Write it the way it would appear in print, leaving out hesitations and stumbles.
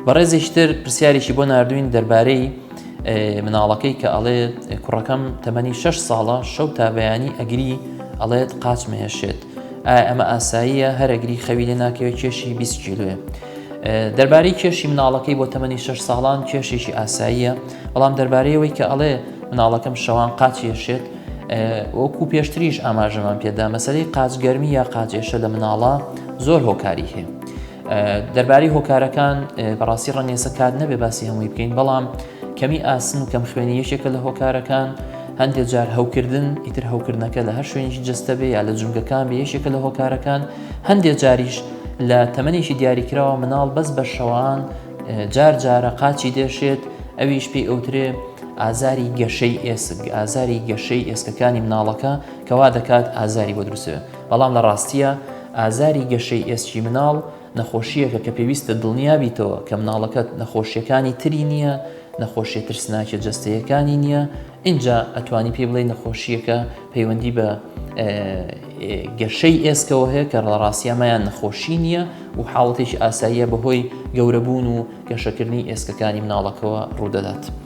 بەڕێزێکی تر پرسیارێکی بۆ ناردوین دەربارەی مناڵەکەی کە ئەڵێ کوڕەکەم تەمەنی 6 ساڵە شەو تا بەیانی ئەگری ئەڵێت قاچ مەیەشێت ئایا ئەمە ئاساییە هەرەگری خەوی لێ ناکەوێت کێشی 20 کیلوێ دەربارەی کێشی مناڵەکەی بۆ تەمەنی 6 ساڵان کێشێکی ئاساییە بەڵام دەربارەیەوەی کە ئەڵێ مناڵەکەم شەوان قاچی ئێشێت وەکو پێشتریش ئاماژەمان پێدا مەسەلەی قاچ گەرمی یا قاچ ئێشە لە مناڵە زۆر هۆکاری هەیە دەربارەی هۆکارەکان بەڕاستی ڕەنگێسە کات نەبێ باسی هەمووی بکەین بەڵام کەمی ئاسن و کەم خوێنی یەکێکە لە هۆکارەکان هەندێک جار هەوکردن ئیتر هەوکردنەکە لە هەر شوێنێکی جەستە بێ یا لە جومگەکان بێ یەکێکە لە هۆکارەکان هەندێک جاریش لە تەمەنێکی دیاریکراوە مناڵ بەس بە شەوان جار جارە قاچی دێشێت ئەویش پێی ئەوترێ ئازاری گەشەی ئێسک ئازاری گەشەی ئێسکەکانی مناڵەکە کەوا دەکات ئازاری بۆ دروستێ بەڵام لە ڕاستیە ئازاری گەشەی ئێسکی مناڵ نەخۆشیەکە کە پێویستە دڵنیا بیتەوە کە مناڵەکەت نەخۆشیەکانی تری نییە نەخۆشیە ترسناکە جەستەیەکانی نییە ئینجا ئەتوانی پێی بڵێی نەخۆشیەکە پەیوەندی بە گەشەی ئێسکەوە هەیە کە لە ڕاستیا مایان نەخۆشی نییە و حاڵەتێکی ئاساییە بەهۆی گەورەبوون و گەشەکردنی ئێسکەکانی مناڵەکەوە ڕوودەدات.